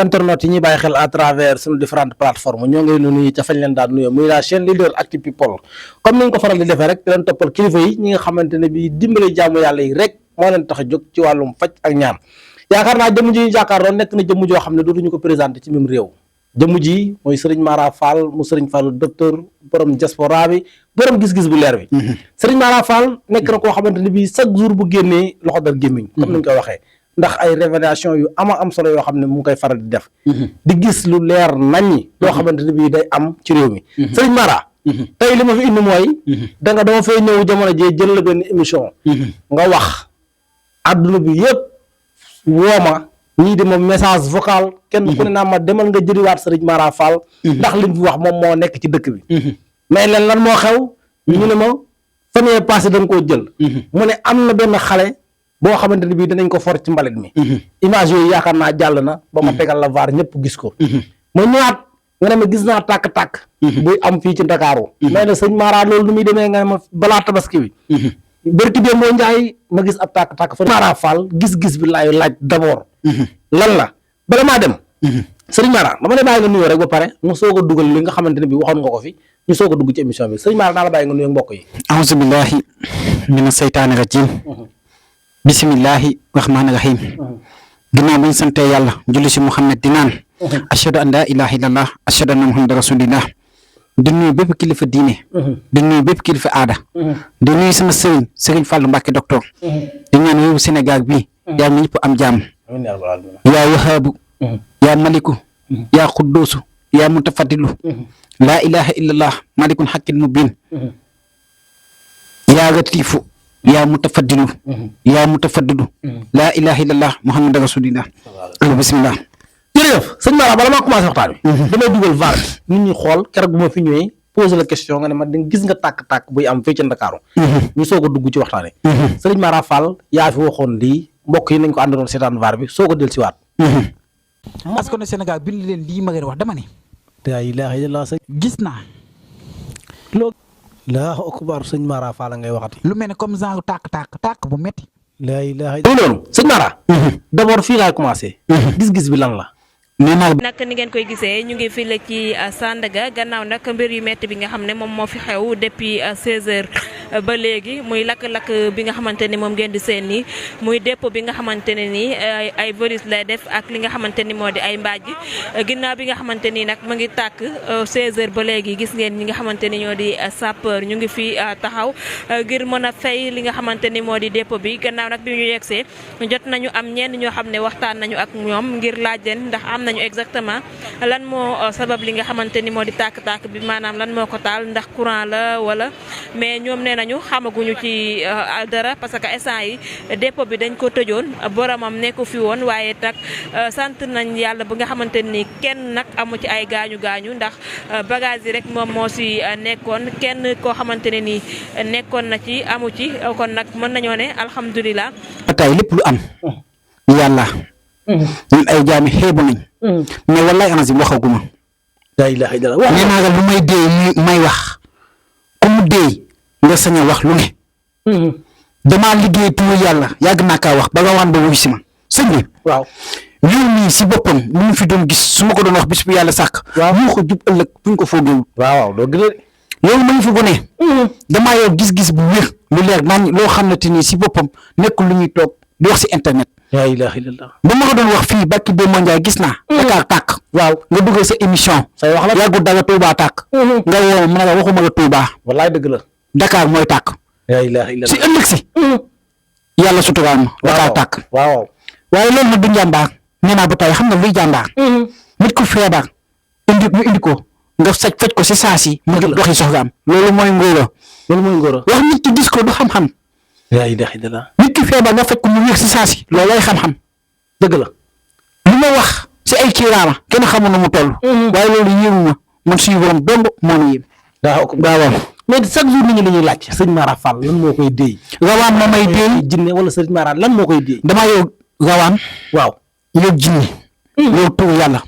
internet yi ñuy bàyyi xel à travers suñu différentes plateformes ñoo ngi nuyu ca fañ leen daan nuyoo muy la chaîne leader Actu People comme ni ñu ko faral di defee rek di leen toppal kilifa yi ñi nga xamante ne bii dimbale jaamu yàlla yi rek moo leen tax a jóg ci wàllum faj ak ñaan yaakaar naa jëmm ji ñu jàkkaarloo nekk na jëmm joo xam ne dootuñu ko présenté ci même réew jëmm ji mooy Serigne Mara Fall mu Serigne Fallu docteur borom diaspora bi borom gis-gis bu leer bi Serigne Mara Fall nekk na koo xamante ne bii chaque jour bu génnee loxo dal gémmiñ comme ni ñu koy waxee ndax ay révélation yu am solo yoo xam ne mu ngi koy faral di def di gis lu leer naññi loo xamante ne bii day am ci réew mi Serigne Mara tey li ma fi indi mooy dama fay ñëw jamono jee jël la benn émission nga wax adduna bi yëpp wooma ñii di ma message vocal kenn ku ne naa ma demal nga jëriwaat Serigne Mara Fall ndax li mu fi wax moom moo nekk ci dëkk bi mais leen lan moo xew ñu ne ma fan yee passé dañ koo jël mu ne am na benn xale boo xamante ne bii dinañ ko for ci mbalit mi image yooyu yaakaar naa jàll na ba ma tegal la vaar ñëpp gis ko ma ñëwaat nga ne ma gis naa tàkk-tàkk buy am fii ci Ndakaaru mais ne sëñ Mara loolu nu muy demee nga ne ma balaa tabaski bi bërki dee moo njaay ma gis ab tàkk-tàkk fa Mara Fall gis-gis bi laay laaj d'abord lan la bala maa dem sëriñ Mara dama lay bàyyi nga nuyoo rek ba pare mu soog a dugal li nga xamante ne bi waxoon nga ko fi ñu soog a dugg ci émission bi sëriñ Mara naa la bàyyi nga nuyoo mbokk yi auzu billahi mina seytaani rajim bismillahi rahmaani rahim ginnaaw bi ñu sante yàlla julli si Muhammad di naan ashhadu an laa ilaha illallah ashhadu anna muhammadan rasulillah di nuyu bépp kilifa diine di nuyu bépp kilifa aada di nuyu sama sëriñ Fallu Mbàkke docteur di ñaan réewu Sénégal bi yaa ñëpp am jàmm yaa wahaabu yaa maliku yaa quddoosu yaa mutafaddilu laa ilaha illallah malikun haqqil mubin yaa latiifu yaa mutafaddilu yaa mutafaddilu laa ilaha illallah muhammadan rasulillah bismillah jërëjëf sëñ Mara bala maa commencé waxtaan bi damay dugal vaar nit ñi xool keroog bu ma fi ñëwee posé la question nga ne ma di gis nga tàkk-tàkk buy am fii ci Ndakaaru ñu soog a dugg ci waxtaane sëriñ Mara Fall yaa fi waxoon lii mbokk yi nañ ko àndaloon seetaan vaar bi soog a del si waat askan wi Sénégal bind leen lii ma leen wax dama ne laa ilaaha illallaah sëñ gis naa Allahu akbar sëñ Mara Fall ngay waxati lu mel ne comme genre tàkk bu metti laa ilaaha illallaah loolu sëñ Mara d'abord fii laay commencé gis-gis bi lan la nag ni ngeen koy gisee ñu ngi fii la ci Sandaga gannaaw nag mbir yu metti bi nga xam ne moom moo fi xew depuis 16h ba léegi muy lakk-lakk bi nga xamante ni moom ngeen di seen nii muy dépôt bi nga xamante ne nii ay virus lay def ak li nga xamante ni moo di ay mbaaj ginnaaw bi nga xamante ni nag mu ngi tàkk 16h ba léegi gis ngeen ñi nga xamante ni ñoo di sapeur ñu ngi fi taxaw ngir mën a fay li nga xamante ni moo di dépôt bi gannaaw nag bi ñu yegsee jot nañu am ñenn ñoo xam ne waxtaan nañu ak ñoom ngir laaj leen ndax am nañu exactement lan moo sabab li nga xamante ni moo di tàkk-tàkk bi maanaam lan moo ko taal ndax courant la wala mais ñoom nee nañu xamaguñu ci dara parce que instant yi dépôt bi dañ ko tëjoon boromam nekku fi woon waaye nag sant nañ yàlla ba nga xamante ni kenn nag amu ci ay gaañu ndax bagage yi rek moom moo si nekkoon kenn koo xamante ne nii nekkoon na ci amu ci kon nag mën nañoo ne alhamdulilah. tey lépp lu am yàlla ñun ay jaami xeebu nañ mais wallaay anazim waxaguma laa ilaaha illallaah nee naa la lu may dee may wax ku mu dee nga sañ a wax lu ne damaa liggéey pour yàlla yàgg naa kaa wax ba nga waan ba wuy si ma sëñ bi waaw réew mi si boppam lu mu fi doon gis su ma ko doon wax bis bu yàlla sàkk moo ko jub ëllëg buñ ko foogewul waaw doo gën a loolu ma ngi fi gone damaa yow gis-gis bu wér lu leer naan loo xam ne te nii si boppam nekkul lu ñuy toog di wax si internet laa ilaaha illallaah ba ma ko doon wax fii Bakki Demba Ndiaye gis naa Dakar tàkk waaw nga dugal sa émission say wax la yàggul dara Touba tàkk nga woo ma ne la waxuma la Touba wallaay dëgg la Dakar mooy tàkk laa ilaaha illallaah si ëllëg si yàlla suturaal ma Dakar tàkk waaw waaye loolu nag du njàmbaar nee naa ba tey xam nga luy jàmbaar nit ku feebar indi ko nga faj ko si saa si mu doxi soxlaam loolu mooy ngóora wax nit ki gis ko du xam-xam laa ilaaha illallaah nit ki feebar nga faj ko mu wér si saa si loolu lay xam-xam dëgg la li ma wax si ay kiiraama kenn xamul na mu toll waaye loolu yéemu ma man suñu borom dong moo ma yéem waaw mais chaque jour nit ñi li ñuy laaj sëñ Mara Fall lan moo koy déey rawaan moo may déey jinne wala sëñ Mara lan moo koy déey damaa yow rawaan waaw yow jinne yow tuur yàlla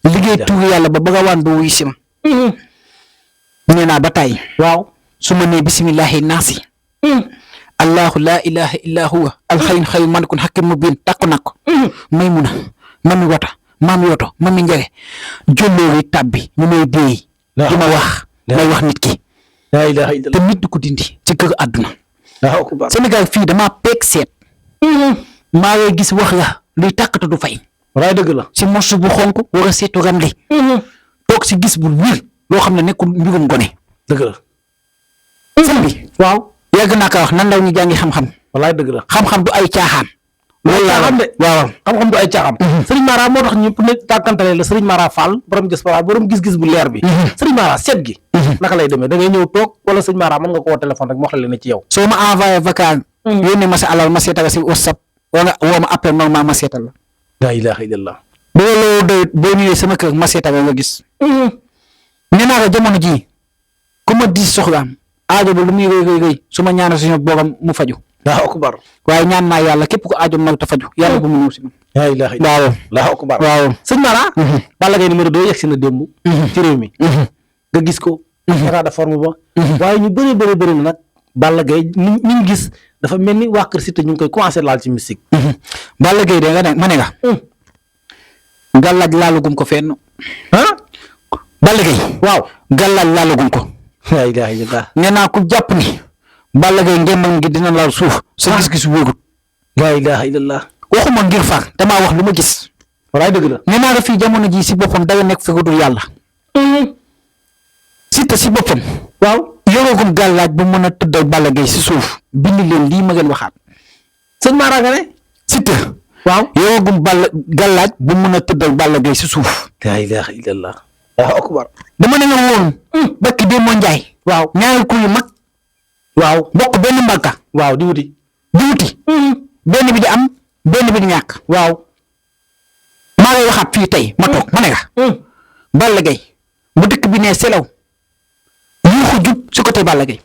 liggéey tuur yàlla ba rawaan ba wuy si ma nee naa ba tey waaw su ma nee bisimillahi naasi allahu laa ilaha illa huwa alxayun xayu malikun xakim mubin tàkku nak ko maymuna mami wata maam yoto mami njëre jolloo yi tàbbi ñu may déey di ma wax may wax nit ki la ilaha illallah te nit du ko dindi ci kër àdduna Allahu akbar Sénégal fii damaa peeg seet maa ngay gis wax la luy tàkkata du fay walaay dëgg la si morsu bu xonk war a seetu ramli toog si gis bu wér loo xam ne nekkul mbirum gone dëgg la sëñ bi waaw yàgg naa ko wax nan ndaw ñu jàngi xam-xam walaay dëgg la xam-xam du ay caaxaan loolu laa xam de waaw xam-xam du ay caaxaan Serigne Mara moo tax ñëpp ne tàkkantale la Serigne Mara Fall borom diaspora borom gis-gis bu leer bi Serigne Mara seet gi naka lay demee da ngay ñëw toog wala Serigne Mara mën nga ko woo téléphone rek mu wax la ne ci yow soo ma envoyé vocal yónnee ma sa alal ma seetal si WhatsApp wala woo ma appel normal ma seetal la la ilaha illallah boo loolu doy boo ñëwee sama kër ma seetal nga gis nee naa ko jamono jii ku ma diis soxlaam aajo ba lu muy rëy rëy su ma ñaanal suñu borom mu faju Allahu akbar waaye ñaan naa yàlla képp ko aajo nag te faju yàlla bu mu ñëw si man la ilaha illallah waaw Allahu akbar waaw sëñ Mara Balla Gaye numéro 2 yegg si na démb ci réew mi nga gis ko état de forme ba waaye ñu bëri na nag Balla Gaye ni ñu gis dafa mel ni waa Kër Siteu ñu ngi koy commencé laal ci mystique Balla Gaye de nga ne ma ne nga gàllaaj laalugum ko fenn ah Balla Gaye waaw gàllaaj laalugum ko la ilaha illallah nee naa ku jàpp ni Balla Gaye ngembam gi dina laal suuf sa gis-gis wóogut la ilaha illallah waxuma ngir far damaa wax lu ma gis walaay dëgg la nee naa la fii jamono ji si boppam dara nekk fi ko dul yàlla Siteu si boppam waaw yorogum gàllaaj bu mën a tëddal Balla Gaye si suuf bind leen lii ma ngeen waxaat sëñ Mara nga ne Siteu waaw yorogum gàllaaj bu mën a tëddal Balla Gaye si suuf la ilaha illallah Allahu akbar dama ne nga woon bakki dee moo njaay waaw ñaari ku yu mag waaw bokk benn mbalka waaw di wuti benn bi di am benn bi di ñàkk waaw maa ngi waxaat fii tey ma toog ma ne nga Balla Gaye bu dëkk bi ne selaw yuuxu jub si côté Balla Gaye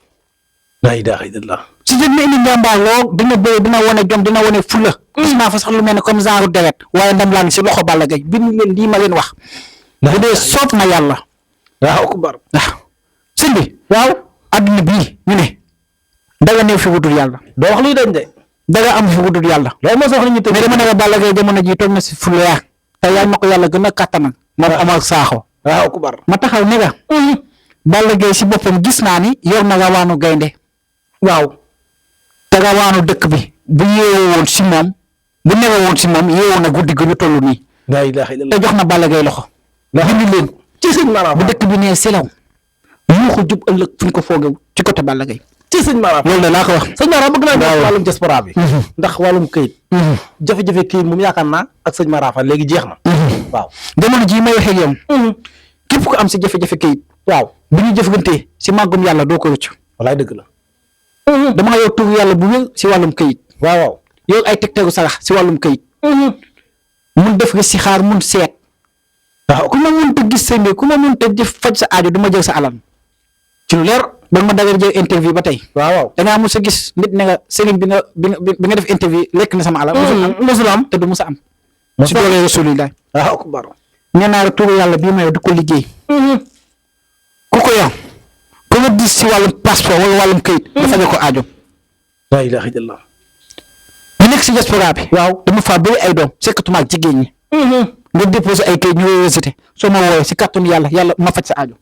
la ilaha illallah si dina indi njàmbaar loo dina bëre dina wane jom dina wane fulla gis naa fa sax lu mel ne comme genre deret waaye ndam laa ngi si loxo Balla Gaye bind leen lii ma leen wax bu dee soob na yàlla Allahu akbar waaw sëñ bi waaw adduna bii ñu ne danga néew fi wutul yàlla doo wax luy dañ de danga am fi wutul yàlla loolu moo sax la ñu tëj mais dama ne la Balla Gaye jamono ji toog na si fulla yaa te yàlla na ko yàlla gën a kàttanal moom amal saaxo Allahu akbar ma taxaw ne nga Balla Gaye si boppam gis naa ni yor na rawaanu gaynde waaw te rawaanu dëkk bi bu yeewoo woon si moom bu newee woon si moom yeewoo na guddi gi ñu toll nii la ilaha te illallah jox na Balla Gaye loxo bind leen ci sëñ Mara bu dëkk bi nee selaw yuuxu jub ëllëg fu ñu ko foogew ci côté Balla Gaye ci sëñ Mara loolu la laa ko wax sëñ Mara bëgg naa ñëw wàllum diaspora bi ndax wàllum këyit jafe-jafe këyit moom yaakaar naa ak sëñ Mara fa léegi jeex na waaw jamono jii may waxee ak yow képp ko am si jafe-jafe këyit waaw bu ñu jëflantee si màggum yàlla doo ko rëcc walaay dëgg la dama yor tur yàlla bu wér si wàllum këyit waaw waaw yor ay tegtagu sarax si wàllum këyit mun def nga si xaar mun seet waaw ku ma mun te gis sa mbir ku ma mun te jëf faj sa aajo du ma jël sa alal ci lu leer ba ma dagar jël interview ba tey waaw waaw dangaa mos a gis nit ne nga sëriñ bi nga def interview lekk na sama alal mosul am te du mos a am si doole rasulillah Allahu akbar nee naa la turu yàlla bii ma yow di ko liggéey ku ko yor ku nga dis si wàllum passeport wala wàllum këyit dafa nga ko aajo la ilaha illallah ñu nekk si diaspora bi waaw dama faa bëri ay doom sekkatuma ak jigéen ñi nga déposé ay këyit ñu récité soo ma woowee si kàttanu yàlla ma faj sa aajo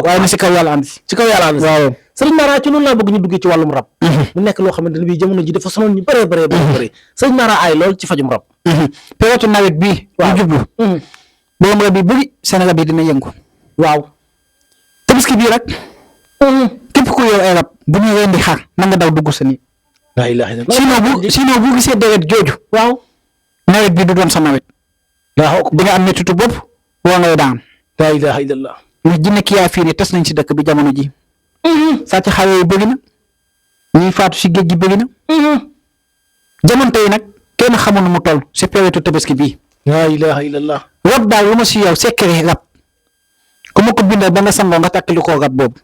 waaye na si kaw yàlla ànd si ci kaw yàlla ànd waaw sëriñ Mara ci loolu laa bëgg ñu duggee ci wàllum rab mu nekk loo xamante ne bii jamono ji dafa sonal ñu bëree bëri sëriñ Mara ay lool ci fajum rab période nawet bii ñu jublu borom rab yi bëri Sénégal bi dina yëngu waaw tabaski bii rek képp ku yor ay rab bu ñu rendi xar na nga daw dugg sa nii la ilaha illallah sinon bu gisee deret jooju waaw nawet bi du doon sa nawet di nga am méttitu bopp woo ngay daan la ilaha illallah ndax jinne ki yaa fii ne tas nañ si dëkk bi jamono ji sàcc xale yi bëgg na ñuy faatu si géej gi bëgg na jamono tey nag kenn xamul nu mu toll si période tabaski bii la ilaha illallah rab daal lu ma si yow secret rab ku ma ko bindal ba nga sangoo nga tàkkali koo rab boobu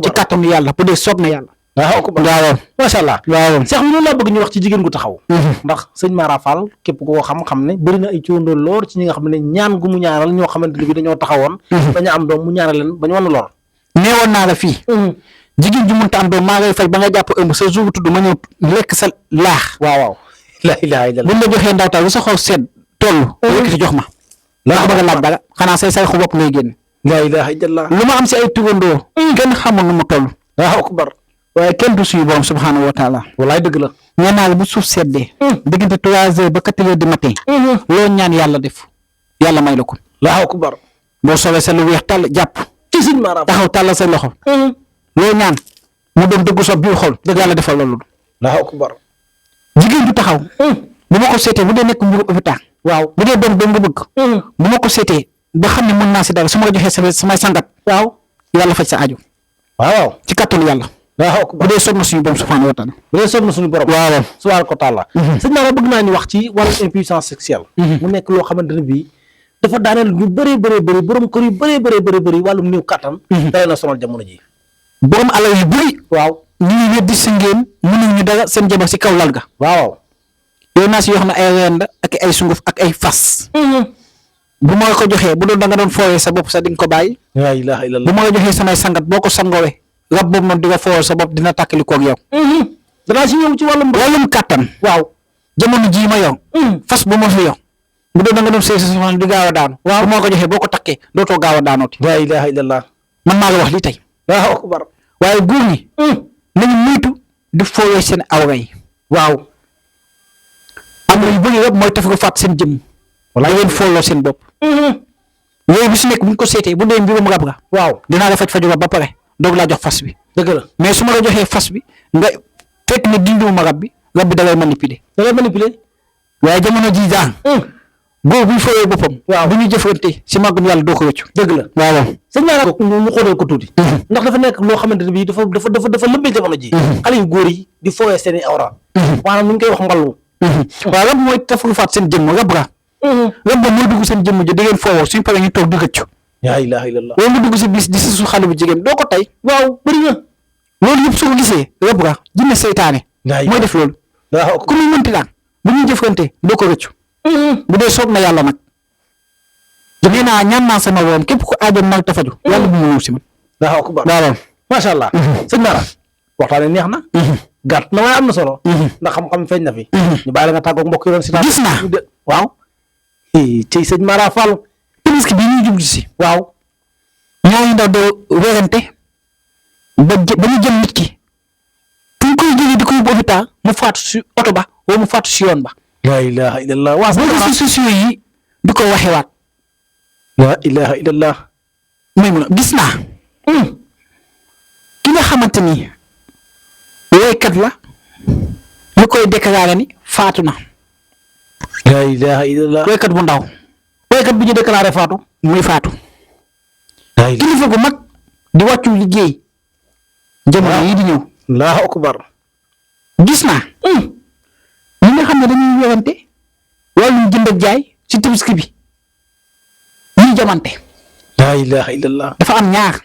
ci kàttanu yàlla bu dee soob na yàlla waaw macha allah waaw Cheikh loolu laa bëgg ñu wax ci jigéen gu taxaw ndax sëñ Mara Fall képp koo xam ne bëri na ay ciwandoo loor ci ñi nga xam ne ñaan gu mu ñaanal ñoo xamante ne bi dañoo taxawoon bañu am doom mu ñaanal leen ba ñu wan lor neewoon naa la fii jigéen ju mënta am doom maa ngay faj ba nga jàpp ëmb sa jour tudd ma ñëw lekk sa laax waaw la ilaha illallah buñ la joxee ndawtal lu sa xaw seet toll yëkkati jox ma la bëgg a laaj dara xanaa say say bopp ngay génn. la ilaha illallah. lu ma am si ay turandoo. kenn xamul nu mu toll. Allahu akbar. waaye kenn du suñu borom subhanahu wa taala. wallaay dëgg la. nee naa la bu suuf seddee. diggante 3 heures ba 4 heures du matin. loo ñaan yàlla def yàlla may la ko. Allahu akbar. boo soobee sa lu weex tàll jàpp. ci sëñ Mara taxaw tàll sa loxo. loo ñaan mu doon dëggu sa biir xol dëgg yàlla defal loolu. Allahu akbar. jigéen du taxaw. bu ma ko seetee bu dee nekk mbiru hôpital. waaw bu dee doom nga bëgg. bu ma ko seetee ba xam ne mën naa si dara su ma la joxee samay sangat. waaw yàlla faj sa aju. waaw ci kattanu yàlla. Allahu bu akbar. dee sonn suñu borom subhanahu wa taala. bu dee soob na suñu borom. waaw subhanahu wa taala. sëñ Mara bëgg naa ñu wax ci wàllu impuissance sexuelle. mu nekk loo xamante ne bii dafa daaneel ñu bëree bëri borom kër yu bëree bëri wàllum néew kattan. day na sonal jamono ji. borom alal yu bëri. waaw ñu ngi weddi si ngeen mënuñu dara seen jabar si kaw lal ga. waaw. yow naa si yoo xam ne ay rend ak ay sunguf ak ay fas. bu ma la ko joxee bu doon da nga doon foowee sa bopp sax di nga ko bàyyi. la ilaha bu illallah. ma la joxee samay sangat boo ko sangoowee rab boobu noonu di nga foowee sa bopp dina tàkkali koog yow. danaa si ñëw ci wàllum kàttan. waaw. jamono jii ma yow. fas bu ma fi yow. bu doon da nga doon sëy sa soxna di gaaw a daanu. waaw bu ma la ko joxee boo ko takkee dootoo gaaw a daanooti. la ilaha illallah. man maa la wax lii tey. Allahu akbar. waaye góor ñi. nañu moytu di foowee seen awra yi. waaw. am na yu bëri rek mooy tax nga fàtt seen jëmm. wala ngeen fooloo seen bopp. yooyu bi si nekk bu ñu ko seetee bu dee mbirum rab nga. waaw dinaa la faju rab ba pare doog laa jox fas bi. dëgg la. mais su ma la joxee fas bi nga fekk ne dindiwuma rab bi da lay manipuler. da lay manipuler. waaye jamono jii daan. góor bu ñu foowee boppam. waaw bu ñu jëfante si màggum yàlla doo ko wëccu. dëgg la. waaw. sëñ Mara ñu xoolal ko tuuti. ndax dafa nekk loo xamante ne bii dafa lëmbee jamono ji. xale yu góor yi di foowee seen i awra. maanaam nu ñu koy wax mballu. waaw rab mooy tax nga fàtt seen jëmm rab ra. rab ba mooy dugg seen jëmm ji da ngeen foowoo suñ paree ñu toog di xëccu. la ilaha illallah. loolu mu dugg si bis di si su xale bu jigéen doo ko tey. waaw bëri na. loolu yëpp soo ko gisee rab ra jinne seytaane. mooy def loolu. waaw ku muy mënti daan bu ñuy jëfante doo ko rëccu. bu dee soob na yàlla nag. nee naa ñaan naa sama woom képp ku aajoon nag te faju yàlla bu mu ñëw si man. Allahu akbar. waaw. macha allah. sëñ Mara waxtaane neex na. gàtt na waaye am na solo. ndax xam-xam feeñ na fi. ñu bàyyi la nga tàggoog mbokk yi doon si. gis naa waaw. ci sëñ Mara Fall. tabaski bii ñuy jublu si. waaw. ñaari ndaw de werante ba ñu jël nit ki fu ñu koy jëlee di ko yóbbu hôpital mu faatu si oto ba wala mu faatu si yoon ba. la ilaha illallah. waa boo gisee sociaux yi di ko waxewaat. la ilaha illallah. may mun a gis naa. ki nga xamante ni woykat la ñu koy déclaré ni faatu na. la ilaha illallah. woykat bu ndaw. woykat bi ñu déclaré faatu muy faatu. kilifa gu mag di wàccu liggéey. jamono yi di ñëw. Allahu akbar. gis naa. ñi nga xam ne dañuy werante wàllum jënd ak jaay ci tabaski bi ñuy jamante. la ilaha illallah. dafa am ñaar.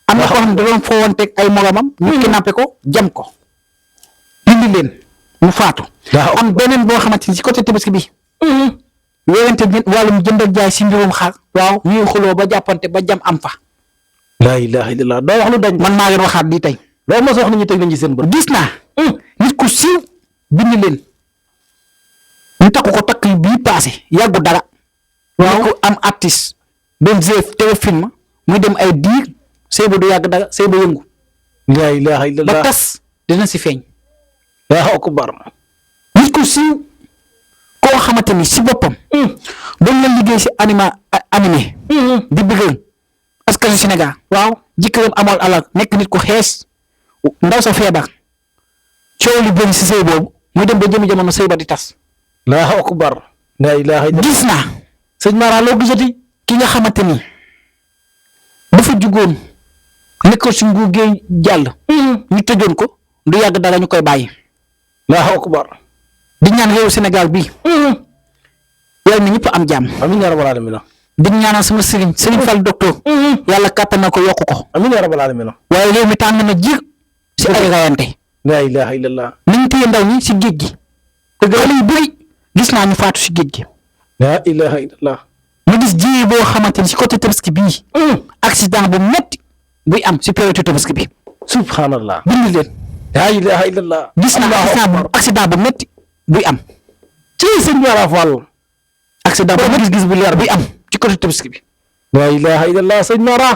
am na koo xam ne da doon foowanteeg ay moromam. ñu kidnappé ko jam ko. indi leen mu faatu. am beneen boo xamante ni ci côté tabaski bi. werante wàllum jënd ak jaay si mbirum xar. waaw ñuy xuloo ba jàppante ba jam am fa. la ilaha illallah. doo wax lu dañ. man maa leen waxaat di tey. loolu mos a wax ni ñu teg nañ ci seen bët. gis naa. nit ku siiw bind leen. ñu takku ko takk bii paase yàggu dara. waaw ko am artiste. doon téléfilm muy dem ay diir sëy ba du yàgg dara sëy ba yëngu. la ilaha illallah. ba tas dina si feeñ. Allahu akbar. nit ku siiw koo xamante ni si boppam. doon la liggéey si animé. di bëgg askanu Sénégal. waaw jëkkëram amoon alal nekk nit ku xees. ndaw sa feebar coow li bëri si sëy boobu muy dem ba jëmi jamono sëy ba di tas. Allahu akbar. la ilaha illallah. gis naa. sëñ Mara loo gisati. ki nga xamante ni dafa jugoon nekkoon si nguur gi jàll. ñu tëjoon ko du yàgg dara ñu koy bàyyi. Allahu akbar. di ñaan réewu Sénégal bii. yàlla na ñëpp am jàmm. amiin yaa rabbal aalamiin. di ñaanal sama sëriñ Fall docteur. yàlla kàttan na ko yokk ko. amiin yaa rabbal aalamiin. waaye réew mi tàng na jiir si ay rayante. la ilaha illallah. nañ téye ndaw ñi si géej gi. te xale yu bëri gis naa ñu faatu si géej gi. la ilaha illallah. ma gis jiir boo xamante ni si côté tabaski bii. accident bu metti buy am si période tabaski bi. subhanallah. bind leen. la ilaha illallah. gis naa accident bu metti buy am. ci sëñ Mara Fall. accident bu gis-gis bu leer bi am ci côté Tabaski bi. la ilaha illallah sëñ Mara.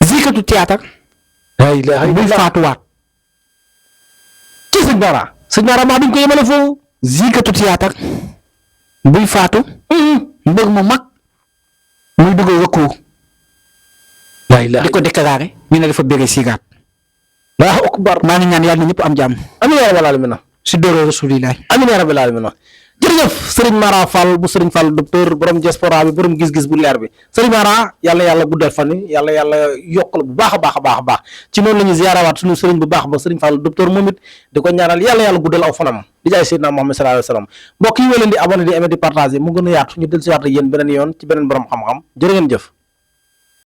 zikatu théâtre. la ilaha buy illallah faatuwaat. ci sëñ Mara. sëñ Mara maa duñ ko yemale foofu. zikatu théâtre buy faatu. mbër mu mag muy bëgg a rëkkoo la ilaha di ko déclaré ñu ne dafa bëre sigaat. Allahu akbar. maa ngi ñaan yàlla na ñëpp am jàmm amiin yaa rabbal aalamiin. si doore rasulillahi. amiin yaa rabbal aalamiin. jërëjëf Serigne Mara Fall bu Serigne Fall docteur borom diaspora bi borom gis-gis bu leer bi Serigne Mara yàlla guddal fan yi yàlla yokkal bu baax a baax ci noonu la ñuy ziyaarawaat suñu Serigne bu baax ba Serigne Fall docteur moom it di ko ñaanal yàlla guddal aw fanam di jaay Seydina Muhammad sallallahu alayhi wa sallam mbokk yi wéy leen di abonné di aimer di partager mu gën a yaatu ñu dellusiwaat ak yéen beneen yoon ci beneen borom xam-xam jërë ngeen jëf.